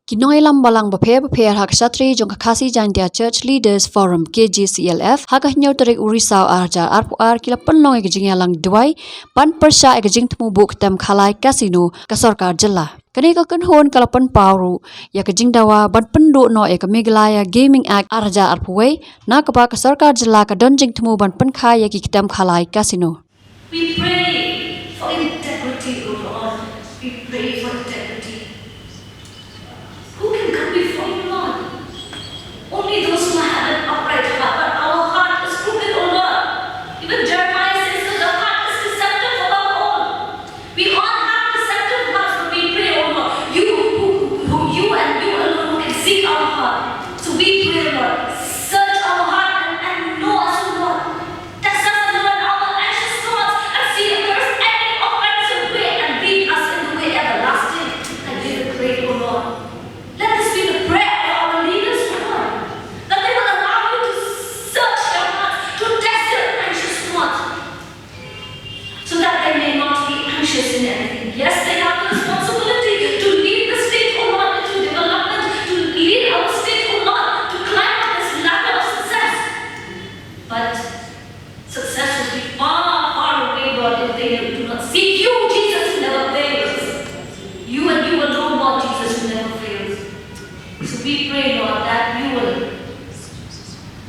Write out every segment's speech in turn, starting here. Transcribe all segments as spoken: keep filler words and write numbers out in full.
Ki nongïalam balang bapher bapher ha ka shatri jong ka Khasi Jaintia Church Leaders Forum, K J C L F, ha ka hynñiew tarik u Risaw ar hajar arphew ar ki la pynlong ïa ka jingïalang duwai ban pyrshah ïa ka jingthmu buh ka tem khalai casino ka sorkar jylla. Kane ka kynhun ka la pynpaw ruh ïa ka jingdawa ban pynduh noh ïa ka Meghalaya Gaming Act ar hajar arphew wei, na kaba ka sorkar jylla ka don jingthmu ban pynkha ïa ki tem khalai casino. We pray for integrity, O Lord. We pray for integrity. Who can come before you, Lord? Only those who have an upright heart, but our heart is crooked, O Lord. Even Jeremiah says that the heart is deceptive above all. We all have deceptive hearts, but we pray, O Lord, you who, who you and you alone who can seek our heart. So we pray, Lord, search our heart and, and know us, O Lord. Test us, O Lord, our anxious thoughts, and see if there is any offensive way, and lead us in the way everlasting. And give it great, O Lord. Let this be the prayer of our leaders, O Lord, that they will allow you to search their hearts, to test their anxious thoughts, so that they may not be anxious in anything. Yes, they have the responsibility to lead the state, O Lord, into development, to lead our state, O Lord, to climb up this ladder of success. But success will be far, far away, Lord, if they do not seek you, Jesus, who never fails. You and you alone, Lord Jesus, who never fails. So we pray, Lord, that you will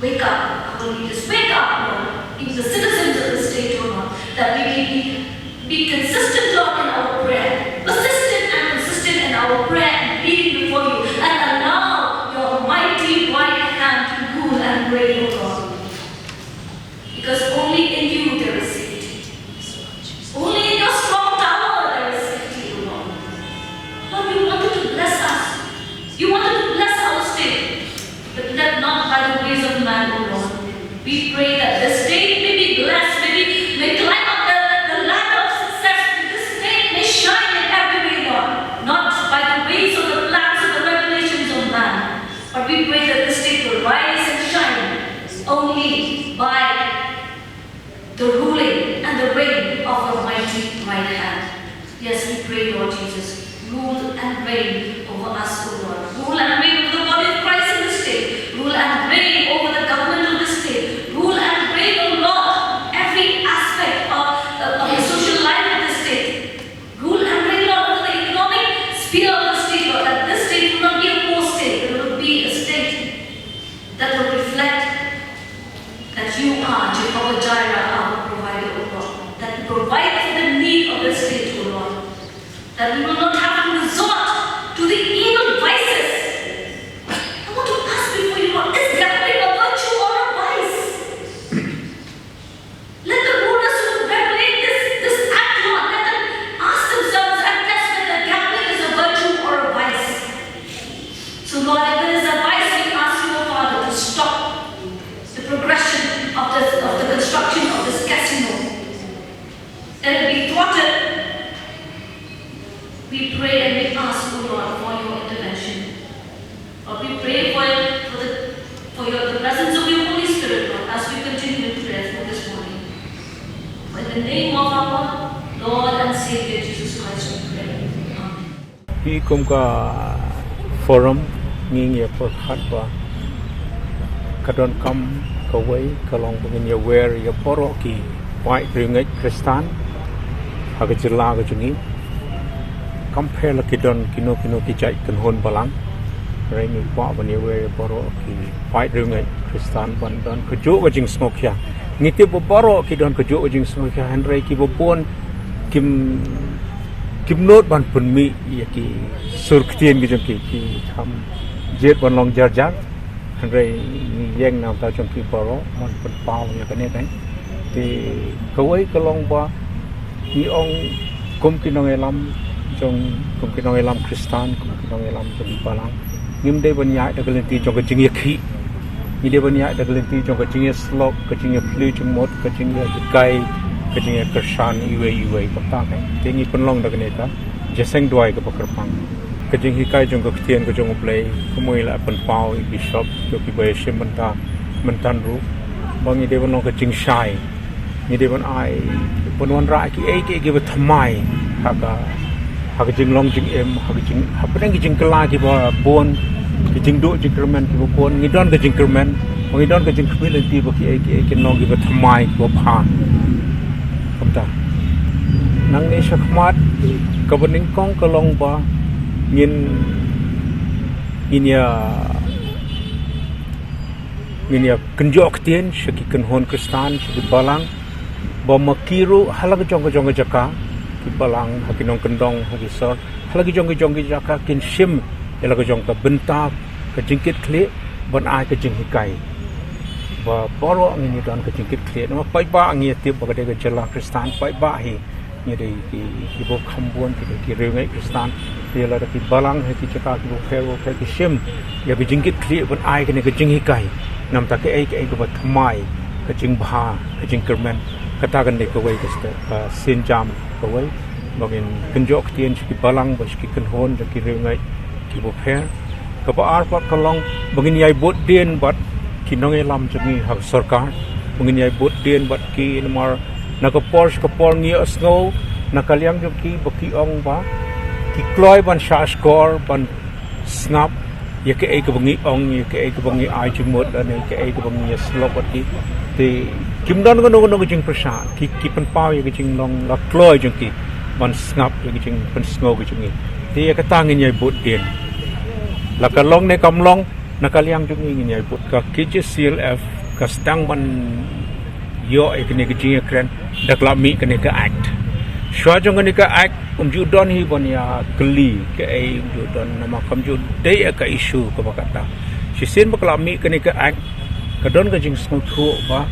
wake up our leaders, wake up, Lord, even the citizens of the state, O Lord, that we may be, be consistent, Lord, in our prayer, persistent and consistent in our prayer and pleading before you, and allow your mighty right hand to rule and reign, O Lord. Because only in you there is safety. Only in your strong tower there is safety, O Lord. Lord, you wanted to bless us. You wanted to bless our state. But let not by the ways of man, O Lord. We pray that this state may be blessed, may be, may climb up the, the ladder of success, that this state may shine in every way, Lord. Not by the ways or the plans or the regulations of man. But we pray that this state will rise and shine only by the ruling and the reign of your mighty right hand. Yes, we pray, Lord Jesus, rule and reign over us, O Lord. Rule and reign over the body of Christ in the state. Rule and reign over the government of the state. Rule and reign, O Lord, every aspect of, of the social life of the state. Rule and reign, Lord, over the economic sphere of the state, Lord, that this state will not be a poor state, but it will be a state that will reflect that you are Jehovah Jireh, our provider, O Lord, that you provide for the need of the state, O Lord, that we will not have to resort to the evil vices. I want to ask before you, Lord, is gambling a virtue or a vice? Let the rulers who regulate this, this act, Lord, let them ask themselves and test whether gambling is a virtue or a vice. So, Lord, if it is a vice, we ask you, O Father, to stop the progression of this, of the construction of this casino. Let it be thwarted. We pray and we ask, O Lord, for your intervention. Lord, we pray for, for the, for your, the presence of your Holy Spirit, Lord, as we continue in prayer through this morning. For in the name of our Lord and Savior Jesus Christ, we pray. Amen. Hi kum ka forum ngi ngi pyrkhat ba ka donkam kawei ka long ba ngin ïa wer ïa baroh ki paid riewngeit Khristan ha ka jylla ka jong ngi. Kam pher la ki don kino kino ki jait kynhun balang. Hynrei ngi kwah ban ïa wer ïa baroh ki paid riewngeit Khristan ban don kajuh ka jingsngewkhia. Ngi tip ba baroh ki don kajuh ka jingsngewkhia, hynrei kiba bun kim, kim nud ban pynmih ïa ki sur ktien ki jong ki, ki kham jied ban long jar jar. Hynrei ngi ïeng na ka bynta jong ki baroh ban pynpaw ïa kane ka. Te kawei ka long ba ngi ong kum ki nongïalam jong, kum ki nongïalam Khristan, kum ki nongïalam jong ki balang, ngim dei ban ïaid da ka lynti jong ka jingïakhih. Ngi dei ban ïaid da ka lynti jong ka jingïasyllok, ka jingïaphylliew jingmut, ka jingïahikai, ka jingïakyrshan iwei iwei, kumta kein. Te ngi pynlong da kane ka jingïaseng duwai kaba kyrpang. Ka jinghikai jong ka ktien ka jong U Blei, kumba la pynpaw i Bishop, ïa kiba ïashim bynta mynta ruh, ba ngi dei ban long ka jingshai. Ngi dei ban ai, ban wanrah kiei kiei kiba thymmai ha ka, Ha ka jinglong jingim, ha ka jing, hapdeng ki jingkylla kiba bun, ki jingduh jingkyrmen kiba bun, ngi don ka jingkyrmen, ba ngi don ka jingkhmih lynti ba kiei kiei kin long kiba thymmai, kiba bha. Kumta. Nangne shakhmat, kaba nyngkong ka long ba ngin, ngin ïa, ngin ïa kynjoh ktien sha ki kynhun Khristan, sha ki balang, ba ma ki ruh ha la ka jong ka jong ka jaka, ki balang, ha ki nongkyndong, ha ki sor, ha la ka jong ka jong ka jaka kin shim ïa la ka jong ka bynta ka jingkitkhlieh ban ai ka jinghikai. Ba baroh ngin ïa don ka jingkitkhlieh, namar paidbah ngi ïa tip ba ka dei ka jylla Khristan, paidbah hi ngi dei ki, ki bun kham bun, ki dei ki riewngeit Khristan. Te lada ki balang ha ki jaka kiba pher ba pher ki shim ïa ka jingkitkhlieh ban ai kane ka jinghikai, namar ta kaei kaei kaba thymmai, ka jingbha, ka jingkyrmen, kata kan dei kawei ka st-, ka sienjam kawei ba ngin kynjoh ktien sha ki balang bad sha ki kynhun jong ki riewngeit kiba pher. Kaba ar pat ka long ba ngin ïai bud dien bad ki nongïalam jong ngi ha ka sorkar, ba ngin ïai bud dien bad ki, namar na ka por sha ka por ngi ïohsngew na ka liang jong ki ba ki ong ba ki kloi ban shahshkor, ban sngap ïa kaei kaba ngi ong, ïa kaei kaba ngi ai jingmut, lane ïa kaei kaba ngi ïasyllok bad ki. Te kim don kano kano ka jingpyrshah, ki, ki pynpaw ïa ka jinglong la kloi jong ki ban sngap ïa ka jingpynsngew ka jong ngi. Te ïa kata ngin ïai bud dien. La ka long ne kam long, na ka liang jong ngi ngin ïai bud, ka K J C L F ka sdang ban ïoh ïa kane ka jingïakren da ka la mih kane ka act. Shuwa jong kane ka act, ym ju don hi ban ïa kylli kaei, ym ju don, namar kam ju dei ïa ka issue kaba kata. Shisien ba ka la mih kane ka act, ka don ka jingsngewthuh ba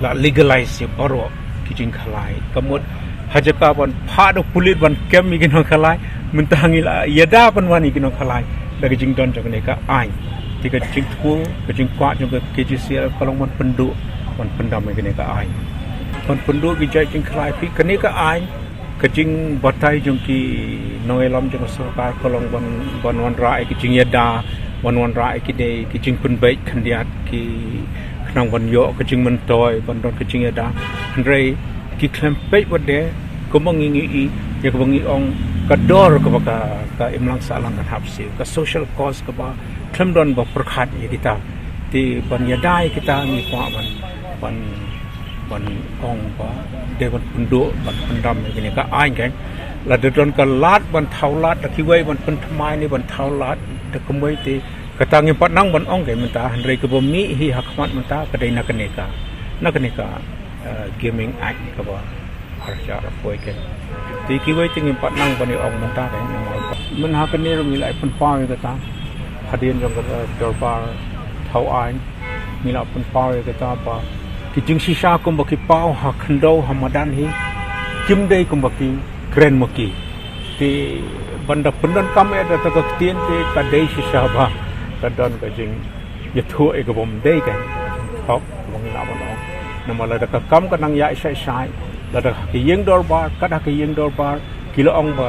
la legalize ïa baroh ki jingkhalai. Ka mut ha jaka ban phah da u pulit ban kem ïa ki nongkhalai, mynta ngi la ïada ban wan ïa ki nongkhalai da ka jingdon jong kane ka aiñ. Te ka jingthmu, ka jingkwah jong ka K J C L F ka long ban pynduh, ban pyndam ïa kane ka aiñ. Ban pynduh ki jait jingkhalai, phi, kane ka aiñ, ka jingbatai jong ki nongïalam jong ka sorkar ka long ban, ban wanrah ïa ki jingïada, ban wanrah ïa ki dei ki jingpynbeit khyndiat ki, khnang ban ïoh ka jingmyntoi, ban don ka jingïada. Hynrei ki khlem peit wat de, kumba ngi ngi i, ïa kaba ngi ong, ka dor kaba ka, ka imlang sahlang kan hap siew, ka social cause kaba khlem don ba pyrkhat ïa kita. Te ban ïada ïa kita ngi kwah ban, ban, ban ong ba dei ban pynduh, ban pyndam ïa kane ka aiñ kan. Lada don ka lad ban thaw lad, da kiwei ban pynthymmai ne ban thaw lad da kumwei, te kata ngim pat nang ban ong kan mynta, hynrei kaba mih hi ha khmat mynta ka dei na kane ka, na kane ka, eh, Gaming Act kaba ar hajar arphew kan. Te kiwei te ngim pat nang ban ïa ong mynta kan, namar mynta ha kane ruh ngi la pynpaw ïa kata hadien jong ka dorbar thaw aiñ, ngi la pynpaw ïa kata ba ki jingshisha kumba ki paw ha khyndew ha madan hi kim dei kumba ki kren ma ki. Te ban da pyndonkam ïa kata ka ktien te ka dei shisha ba ka don ka jing ïathuh ïa ka bym dei kan. Hok, bym lah ban ong. Namar lada ka kam ka nang ïaid shai shai, lada ha ka ïing dorbar, kat ha ka ïing dorbar ki la ong ba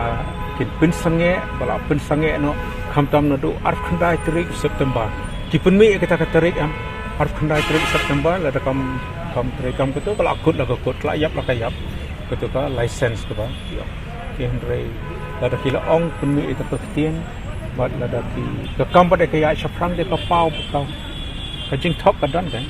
kin pynsangeh, ba la pynsangeh noh, khamtam naduh arphew khyndai tarik September. Ki pynmih ïa kata ka tarik em, arphew khyndai tarik September, lada kam, kam trei kam katu ka la kut la ka kut, ka la ïap la ka ïap. Katu ka license kaba ki ong. Ki hynrei lada ki la ong pynmih ïa kata ka ktien, bad lada ki, ka kam pat ka ïaid shaphrang te ka paw ka, ka jingthok ka don kan.